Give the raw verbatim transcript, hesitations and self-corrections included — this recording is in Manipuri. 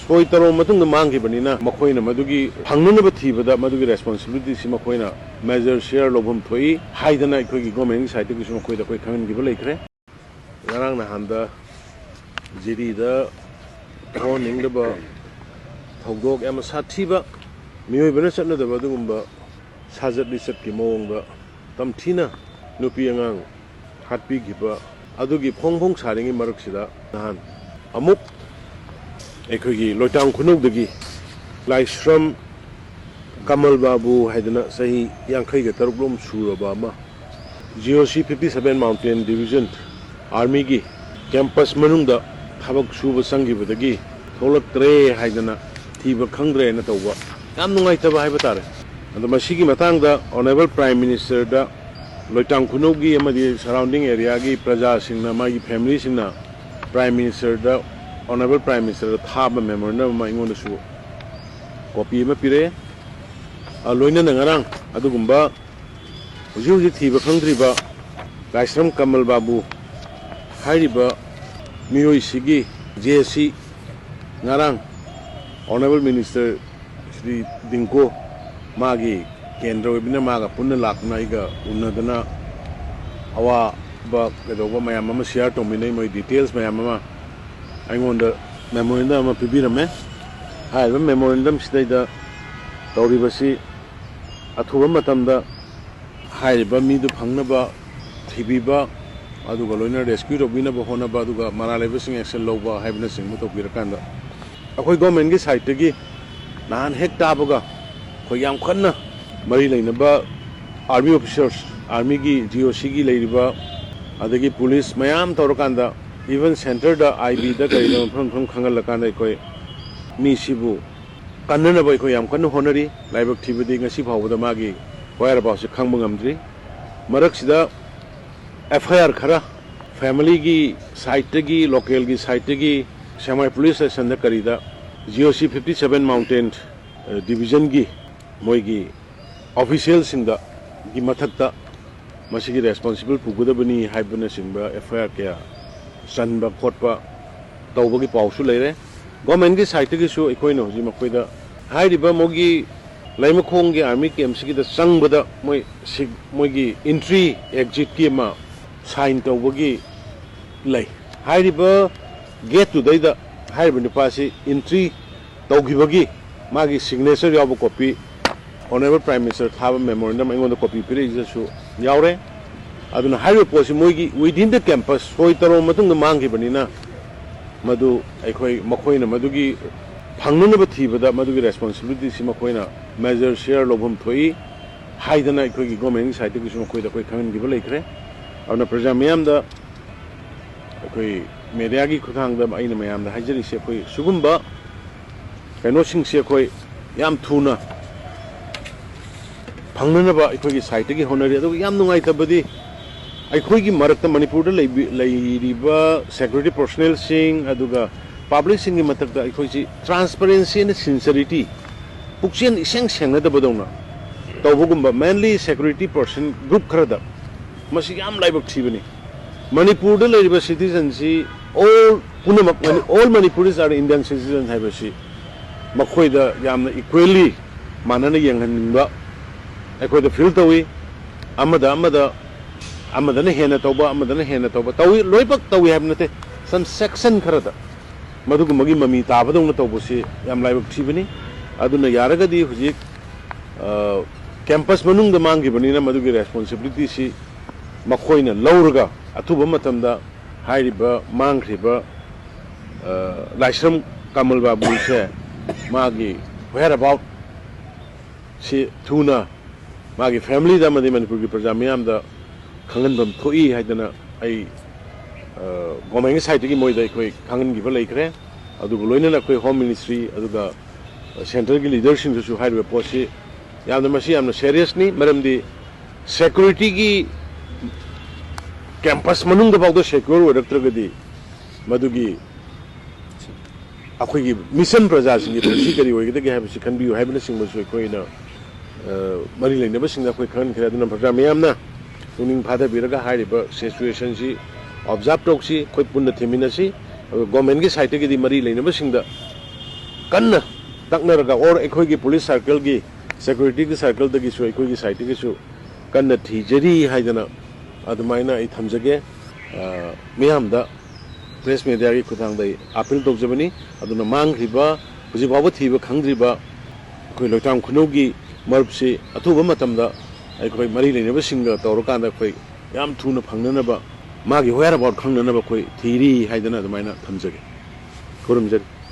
ꯁꯣꯏ ꯇꯧꯔꯕ ꯃꯇꯨꯡꯗ ꯃꯥꯡꯈꯤꯕꯅꯤꯅ ꯃꯈꯣꯏꯅ ꯃꯗꯨꯒꯤ ꯐꯪꯅꯅꯕ ꯊꯤꯕꯗ ꯃꯗꯨꯒꯤ responsibility ꯁꯤ ꯃꯈꯣꯏꯅ major share ꯂꯧꯐꯝ ꯊꯣꯛꯏ ꯍꯥꯏꯗꯅ ꯑꯩꯈꯣꯏꯒꯤ government ꯀꯤ side ꯇꯒꯤꯁꯨ ꯃꯈꯣꯏꯗ ꯑꯩꯈꯣꯏ ꯈꯪꯍꯟꯈꯤꯕ ꯂꯩꯈ꯭ꯔꯦ꯫ ꯉꯔꯥꯡ ꯅꯍꯥꯟꯗ ꯖꯤꯔꯤꯗ ꯊꯣꯛꯍꯟꯅꯤꯡꯗꯕ ꯊꯧꯗꯣꯛ ꯌꯥꯝꯅ ꯁꯥꯊꯤꯕ, ꯃꯤꯑꯣꯏꯕꯅ ꯆꯠꯅꯗꯕ ꯑꯗꯨꯒꯨꯝꯕ ꯁꯥꯖꯠ ꯂꯤꯆꯠꯀꯤ ꯃꯑꯣꯡꯗ ꯇꯝꯊꯤꯅ ꯅꯨꯄꯤ ꯑꯉꯥꯡ ꯍꯥꯠꯄꯤꯈꯤꯕ ꯑꯗꯨꯒꯤ ꯐꯣꯡ ꯐꯣꯡ ꯁꯥꯔꯤꯉꯩ ꯃꯔꯛꯁꯤꯗ ꯅꯍꯥꯟ ꯑꯃꯨꯛ ꯑꯩꯈꯣꯏꯒꯤ ꯂꯣꯏꯇꯥꯡ ꯈꯨꯅꯧꯗꯒꯤ ꯂꯥꯏꯁ꯭ꯔꯝ ꯀꯃꯜ ꯕꯥꯕꯨ ꯍꯥꯏꯗꯅ ꯆꯍꯤ ꯌꯥꯡꯈꯩꯒ ꯇꯔꯨꯛ ꯂꯣꯝ ꯁꯨꯔꯕ ꯑꯃ, G O C fifty seven Mountain Division Army ꯒꯤ campus ꯃꯅꯨꯡꯗ ꯊꯕꯛ ꯁꯨꯕ ꯆꯪꯈꯤꯕꯗꯒꯤ ꯊꯣꯛꯂꯛꯇ꯭ꯔꯦ ꯍꯥꯏꯗꯅ ꯊꯤꯕ ꯈꯪꯗ꯭ꯔꯦꯅ ꯇꯧꯕ ꯌꯥꯝ ꯅꯨꯡꯉꯥꯏꯇꯕ ꯍꯥꯏꯕ ꯇꯥꯔꯦ꯫ ꯑꯗꯣ ꯃꯁꯤꯒꯤ ꯃꯇꯥꯡꯗ Honourable Prime Minister ꯗ ꯂꯣꯏꯇꯥꯡ ꯈꯨꯅꯧꯒꯤ ꯑꯃꯗꯤ surrounding area ꯒꯤ ꯄ꯭ꯔꯖꯥꯁꯤꯡꯅ, ꯃꯥꯒꯤ family ꯁꯤꯡꯅ Prime Minister ꯗ, Honourable Prime Minister ꯗ ꯊꯥꯕ memorandum ꯑꯃ ꯑꯩꯉꯣꯟꯗꯁꯨ copy ꯑꯃ ꯄꯤꯔꯛꯑꯦ꯫ ꯑ, ꯂꯣꯏꯅꯅ ꯉꯔꯥꯡ ꯑꯗꯨꯒꯨꯝꯕ ꯍꯧꯖꯤꯛ ꯍꯧꯖꯤꯛ ꯊꯤꯕ ꯈꯪꯗ꯭ꯔꯤꯕ ꯂꯥꯏꯁ꯭ꯔꯝ ꯀꯃꯜ ꯕꯥꯕꯨ ꯍꯥꯏꯔꯤꯕ ꯃꯤꯑꯣꯏꯁꯤꯒꯤ J C ꯉꯔꯥꯡ Honourable Minister ꯁ꯭ꯔꯤ ꯗꯤꯡꯀꯣ ꯃꯥꯒꯤ ꯀꯦꯟꯗ꯭ꯔ ꯑꯣꯏꯕꯅ ꯃꯥꯒ ꯄꯨꯟꯅ ꯂꯥꯛꯇꯨꯅ ꯑꯩꯒ ꯎꯅꯗꯨꯅ ꯑꯋꯥꯕ ꯀꯩꯗꯧꯕ ꯃꯌꯥꯝ ꯑꯃ share ꯇꯧꯃꯤꯟꯅꯩ, ꯃꯣꯏ details ꯃꯌꯥꯝ ꯑꯃ ꯑꯩꯉꯣꯟꯗ memorandum ꯑꯃ ꯄꯤꯕꯤꯔꯝꯃꯦ꯫ ꯍꯥꯏꯔꯤꯕ memorandum ꯁꯤꯗꯩꯗ ꯇꯧꯔꯤꯕꯁꯤ ꯑꯊꯨꯕ ꯃꯇꯝꯗ ꯍꯥꯏꯔꯤꯕ ꯃꯤꯗꯨ ꯐꯪꯅꯕ ꯊꯤꯕꯤꯕ, ꯑꯗꯨꯒ ꯂꯣꯏꯅ rescue ꯇꯧꯕꯤꯅꯕ ꯍꯣꯠꯅꯕ, ꯑꯗꯨꯒ ꯃꯔꯥꯜ ꯂꯩꯕꯁꯤꯡ action ꯂꯧꯕ ꯍꯥꯏꯕꯅꯆꯤꯡꯕ ꯇꯧꯕꯤꯔꯀꯥꯟꯗ, ꯑꯩꯈꯣꯏ government ꯀꯤ side ꯇꯒꯤ ꯅꯍꯥꯟ ꯍꯦꯛ ꯇꯥꯕꯒ ꯑꯩꯈꯣꯏ ꯌꯥꯝ ꯀꯟꯅ ꯃꯔꯤ ꯂꯩꯅꯕ army officers, army ꯒꯤ G O C ꯒꯤ ꯂꯩꯔꯤꯕ, ꯑꯗꯒꯤ police ꯃꯌꯥꯝ ꯇꯧꯔꯀꯥꯟꯗ, even centre the I B ꯗ ꯀꯔꯤꯗ ꯃꯐꯝ ꯃꯐꯝ ꯈꯪꯍꯜꯂꯀꯥꯟꯗ ꯑꯩꯈꯣꯏ ꯃꯤꯁꯤꯕꯨ ꯀꯟꯅꯅꯕ ꯑꯩꯈꯣꯏ ꯌꯥꯝ ꯀꯟꯅ ꯍꯣꯠꯅꯔꯤ꯫ ꯂꯥꯏꯕꯛ ꯊꯤꯕꯗꯤ ꯉꯁꯤ ꯐꯥꯎꯕꯗ ꯃꯥꯒꯤ whereabouts ꯁꯤ ꯈꯪꯕ ꯉꯝꯗ꯭ꯔꯤ꯫ ꯃꯔꯛꯁꯤꯗ F I R ꯈꯔ family ꯒꯤ side ꯇꯒꯤ, local ꯒꯤ side ꯇꯒꯤ, ꯁꯦꯛꯃꯥꯏ police station ꯗ ꯀꯔꯤꯗ G O C fifty seven Mountain, ꯑ, Division ꯒꯤ ꯃꯣꯏꯒꯤ official ꯁꯤꯡꯗ ꯒꯤ ꯃꯊꯛꯇ ꯃꯁꯤꯒꯤ responsible ꯄꯨꯒꯗꯕꯅꯤ ꯍꯥꯏꯕꯅꯆꯤꯡꯕ F I R ꯀꯌꯥ ꯆꯟꯕ ꯈꯣꯠꯄ ꯇꯧꯕꯒꯤ ꯄꯥꯎꯁꯨ ꯂꯩꯔꯦ꯫ ꯒꯣꯔꯃꯦꯟꯒꯤ ꯁꯥꯏꯠꯇꯒꯤꯁꯨ ꯑꯩꯈꯣꯏꯅ ꯍꯧꯖꯤꯛ ꯃꯈꯣꯏꯗ ꯍꯥꯏꯔꯤꯕ ꯃꯣꯏꯒꯤ ꯂꯩꯃꯈꯣꯡꯒꯤ ꯑꯥꯔꯃꯤ ꯀꯦꯝꯁꯤꯒꯤꯗ ꯆꯪꯕꯗ ꯃꯣꯏ ꯁꯤ-, ꯃꯣꯏꯒꯤ ꯏꯟꯇ꯭ꯔꯤ ꯑꯦꯛꯖꯤꯠꯀꯤ ꯑꯃ ꯁꯥꯏꯟ ꯇꯧꯕꯒꯤ ꯂꯩ꯫ ꯍꯥꯏꯔꯤꯕ ꯒꯦꯠꯇꯨꯗꯩꯗ ꯍꯥꯏꯔꯤꯕ ꯅꯨꯄꯥꯁꯤ ꯏꯟꯇ꯭ꯔꯤ ꯇꯧꯈꯤꯕꯒꯤ ꯃꯥꯒꯤ ꯁꯤꯒꯅꯦꯆꯔ ꯌꯥꯎꯕ ꯀꯣꯄꯤ ꯑꯣꯅꯔꯦꯕꯜ ꯄ꯭ꯔꯥꯏꯝ ꯃꯤꯅꯤꯁꯇꯔ ꯊꯥꯕ ꯃꯦꯃꯣꯔꯦꯟꯗꯝ ꯑꯩꯉꯣꯟꯗ ꯀꯣꯄꯤ ꯄꯤꯔꯛꯏꯁꯤꯗꯁꯨ ꯌꯥꯎꯔꯦ꯫ ꯑꯗꯨꯅ ꯍꯥꯏꯔꯤꯕ ꯄꯣꯠꯁꯤ ꯃꯣꯏꯒꯤ within the campus ꯁꯣꯏ ꯇꯧꯔꯕ ꯃꯇꯨꯡꯗ ꯃꯥꯡꯈꯤꯕꯅꯤꯅ ꯃꯗꯨ ꯑꯩꯈꯣꯏ, ꯃꯈꯣꯏꯅ ꯃꯗꯨꯒꯤ ꯐꯪꯅꯅꯕ ꯊꯤꯕꯗ ꯃꯗꯨꯒꯤ ꯔꯦꯁꯄꯣꯟꯁꯤꯕꯤꯂꯤꯇꯤꯁꯤ ꯃꯈꯣꯏꯅ ꯃꯦꯖꯔ ꯁꯤꯌꯔ ꯂꯧꯐꯝ ꯊꯣꯛꯏ ꯍꯥꯏꯗꯅ ꯑꯩꯈꯣꯏꯒꯤ ꯒꯣꯔꯃꯦꯟꯒꯤ ꯁꯥꯏꯠꯇꯒꯤꯁꯨ ꯃꯈꯣꯏꯗ ꯑꯩꯈꯣꯏ ꯈꯪꯍꯟꯈꯤꯕ ꯂꯩꯈ꯭ꯔꯦ꯫ ꯑꯗꯨꯅ ꯄ꯭ꯔꯖꯥ ꯃꯤꯌꯥꯝꯗ ꯑꯩꯈꯣꯏ ꯃꯦꯗꯤꯌꯥꯒꯤ ꯈꯨꯠꯊꯥꯡꯗ ꯑꯩꯅ ꯃꯌꯥꯝꯗ ꯍꯥꯏꯖꯔꯤꯁꯦ, ꯑꯩꯈꯣꯏ ꯁꯤꯒꯨꯝꯕ ꯀꯩꯅꯣꯁꯤꯡꯁꯦ ꯑꯩꯈꯣꯏ ꯌꯥꯝ ꯊꯨꯅ ꯐꯪꯅꯅꯕ ꯑꯩꯈꯣꯏꯒꯤ ꯁꯥꯏꯠꯇꯒꯤ ꯍꯣꯠꯅꯔꯤ꯫ ꯑꯗꯨꯒ ꯌꯥꯝ ꯅꯨꯡꯉꯥꯏꯇꯕꯗꯤ, ꯑꯩꯈꯣꯏꯒꯤ ꯃꯔꯛꯇ, ꯃꯅꯤꯄꯨꯔꯗ ꯂꯩꯕꯤ-, ꯂꯩꯔꯤꯕ ꯁꯦꯀ꯭ꯌꯨꯔꯤꯇꯤ ꯄꯔꯁꯣꯅꯦꯜꯁꯤꯡ ꯑꯗꯨꯒ ꯄꯥꯕ꯭ꯂꯤꯛꯁꯤꯡꯒꯤ ꯃꯊꯛꯇ ꯑꯩꯈꯣꯏꯁꯤ ꯇ꯭ꯔꯥꯟꯁꯄꯔꯦꯟꯁꯤ ꯑꯦꯟ ꯁꯤꯟꯁꯔꯤꯇꯤ, ꯄꯨꯛꯆꯦꯜ ꯏꯁꯦꯡ ꯁꯦꯡꯅꯗꯕꯗꯧꯅ ꯇꯧꯕꯒꯨꯝꯕ, ꯃꯦꯟꯂꯤ ꯁꯦꯀ꯭ꯌꯨꯔꯤꯇꯤ ꯄꯔꯁꯟ ꯒ꯭ꯔꯨꯞ ꯈꯔꯗ, ꯃꯁꯤ ꯌꯥꯝ ꯂꯥꯏꯕꯛ ꯊꯤꯕꯅꯤ꯫ ꯃꯅꯤꯄꯨꯔꯗ ꯂꯩꯔꯤꯕ ꯁꯤꯇꯤꯖꯟꯁꯤ ꯑꯣꯜ ꯄꯨꯝꯅꯃꯛ, all Manipuris are Indian citizen ꯍꯥꯏꯕꯁꯤ ꯃꯈꯣꯏꯗ ꯌꯥꯝꯅ ꯏꯀ꯭ꯋꯦꯜꯂꯤ ꯃꯥꯟꯅꯅ ꯌꯦꯡꯍꯟꯅꯤꯡꯕ ꯑꯩꯈꯣꯏꯗ ꯐꯤꯜ ꯇꯧꯏ꯫ ꯑꯃꯗ ꯑꯃꯗ, ꯑꯃꯗꯅ ꯍꯦꯟꯅ ꯇꯧꯕ, ꯑꯃꯗꯅ ꯍꯦꯟꯅ ꯇꯧꯕ ꯇꯧꯏ, ꯂꯣꯏꯅꯃꯛ ꯇꯧꯏ ꯍꯥꯏꯕ ꯅꯠꯇꯦ, ꯁꯝ ꯁꯦꯛꯁꯟ ꯈꯔꯗ ꯃꯗꯨꯒꯨꯝꯕꯒꯤ ꯃꯃꯤ ꯇꯥꯕꯗꯧꯅ ꯇꯧꯕꯁꯤ ꯌꯥꯝ ꯂꯥꯏꯕꯛ ꯊꯤꯕꯅꯤ꯫ ꯑꯗꯨꯅ ꯌꯥꯔꯒꯗꯤ ꯍꯧꯖꯤꯛ, ꯑ, ꯀꯦꯝꯄꯁ ꯃꯅꯨꯡꯗ ꯃꯥꯡꯈꯤꯕꯅꯤꯅ ꯃꯗꯨꯒꯤ ꯔꯦꯁꯄꯣꯟꯁꯤꯕꯤꯂꯤꯇꯤꯁꯤ ꯃꯈꯣꯏꯅ ꯂꯧꯔꯒ ꯑꯊꯨꯕ ꯃꯇꯝꯗ ꯍꯥꯏꯔꯤꯕ ꯃꯥꯡꯈ꯭ꯔꯤꯕ, ꯑ, ꯂꯥꯏꯁ꯭ꯔꯝ ꯀꯃꯜ ꯕꯥꯕꯨꯁꯦ ꯃꯥꯒꯤ whereabout ꯁꯤ ꯊꯨꯅ ꯃꯥꯒꯤ ꯐꯦꯃꯤꯂꯤꯗ ꯑꯃꯗꯤ ꯃꯅꯤꯄꯨꯔꯒꯤ ꯄ꯭ꯔꯖꯥ ꯃꯤꯌꯥꯝꯗ ꯈꯪꯍꯟꯐꯝ ꯊꯣꯛꯏ ꯍꯥꯏꯗꯅ ꯑꯩ, ꯑ, ꯒꯣꯔꯃꯦꯟꯒꯤ ꯁꯥꯏꯠꯇꯒꯤ ꯃꯣꯏꯗ ꯑꯩꯈꯣꯏ ꯈꯪꯍꯟꯈꯤꯕ ꯂꯩꯈ꯭ꯔꯦ꯫ ꯑꯗꯨꯒ ꯂꯣꯏꯅꯅ ꯑꯩꯈꯣꯏ ꯍꯣꯝ ꯃꯤꯅꯤꯁꯇ꯭ꯔꯤ ꯑꯗꯨꯒ ꯁꯦꯟꯇ꯭ꯔꯒꯤ ꯂꯤꯗꯔꯁꯤꯡꯗꯁꯨ ꯍꯥꯏꯔꯤꯕ ꯄꯣꯠꯁꯤ ꯌꯥꯝꯅ, ꯃꯁꯤ ꯌꯥꯝꯅ ꯁꯦꯔꯤꯌꯁꯅꯤ꯫ ꯃꯔꯝꯗꯤ ꯁꯦꯀ꯭ꯌꯨꯔꯤꯇꯤꯒꯤ ꯀꯦꯝꯄꯁ ꯃꯅꯨꯡꯗ ꯐꯥꯎꯗ ꯁꯦꯀ꯭ꯌꯣꯔ ꯑꯣꯏꯔꯛꯇ꯭ꯔꯒꯗꯤ ꯃꯗꯨꯒꯤ ꯑꯩꯈꯣꯏꯒꯤ ꯃꯤꯆꯝ ꯄ꯭ꯔꯖꯥꯁꯤꯡꯒꯤ ꯄꯨꯟꯁꯤ ꯀꯔꯤ ꯑꯣꯏꯒꯗꯒꯦ ꯍꯥꯏꯕꯁꯤ ꯈꯟꯕꯤꯌꯨ ꯍꯥꯏꯕꯅꯆꯤꯡꯕꯁꯨ ꯑꯩꯈꯣꯏꯅ, ꯑ, ꯃꯔꯤ ꯂꯩꯅꯕꯁꯤꯡꯗ ꯑꯩꯈꯣꯏ ꯈꯪꯍꯟꯈ꯭ꯔꯦ꯫ ꯑꯗꯨꯅ ꯄ꯭ꯔꯖꯥ ꯃꯤꯌꯥꯝꯅ ꯄꯨꯛꯅꯤꯡ ꯐꯥꯊꯕꯤꯔꯒ ꯍꯥꯏꯔꯤꯕ ꯁꯤꯆꯨꯋꯦꯁꯟꯁꯤ ꯑꯣꯕꯖꯥꯔꯕ ꯇꯧꯁꯤ, ꯑꯩꯈꯣꯏ ꯄꯨꯟꯅ ꯊꯦꯡꯃꯤꯟꯅꯁꯤ꯫ ꯑꯗꯨꯒ ꯒꯣꯔꯃꯦꯟꯒꯤ ꯁꯥꯏꯠꯇꯒꯤꯗꯤ ꯃꯔꯤ ꯂꯩꯅꯕꯁꯤꯡꯗ ꯀꯟꯅ ꯇꯛꯅꯔꯒ, ꯑꯣꯔ ꯑꯩꯈꯣꯏꯒꯤ ꯄꯨꯂꯤꯁ ꯁꯥꯔꯀꯜꯒꯤ, ꯁꯦꯀ꯭ꯌꯨꯔꯤꯇꯤꯒꯤ ꯁꯥꯔꯀꯜꯗꯒꯤꯁꯨ ꯑꯩꯈꯣꯏꯒꯤ ꯁꯥꯏꯠꯇꯒꯤꯁꯨ ꯀꯟꯅ ꯊꯤꯖꯔꯤ ꯍꯥꯏꯗꯅ ꯑꯗꯨꯃꯥꯏꯅ ꯑꯩ ꯊꯝꯖꯒꯦ꯫ ꯑ, ꯃꯤꯌꯥꯝꯗ ꯄ꯭ꯔꯦꯁ ꯃꯦꯗꯤꯌꯥꯒꯤ ꯈꯨꯠꯊꯥꯡꯗ ꯑꯩ ꯑꯥꯄꯤꯜ ꯇꯧꯖꯕꯅꯤ꯫ ꯑꯗꯨꯅ ꯃꯥꯡꯈ꯭ꯔꯤꯕ, ꯍꯧꯖꯤꯛ ꯐꯥꯎꯕ ꯊꯤꯕ ꯈꯪꯗ꯭ꯔꯤꯕ ꯑꯩꯈꯣꯏ ꯂꯣꯏꯇꯥꯝ ꯈꯨꯅꯧꯒꯤ ꯃꯔꯨꯞꯁꯤ ꯑꯊꯨꯕ ꯃꯇꯝꯗ ꯑꯩꯈꯣꯏ ꯃꯔꯤ ꯂꯩꯅꯕꯁꯤꯡꯒ ꯇꯧꯔꯀꯥꯟꯗ ꯑꯩꯈꯣꯏ ꯌꯥꯝ ꯊꯨꯅ ꯐꯪꯅꯅꯕ, ꯃꯥꯒꯤ whereabout ꯈꯪꯅꯅꯕ ꯑꯩꯈꯣꯏ ꯊꯤꯔꯤ ꯍꯥꯏꯗꯅ ꯑꯗꯨꯃꯥꯏꯅ ꯊꯝꯖꯒꯦ꯫ ꯈꯨꯔꯨꯝꯖꯔꯤ꯫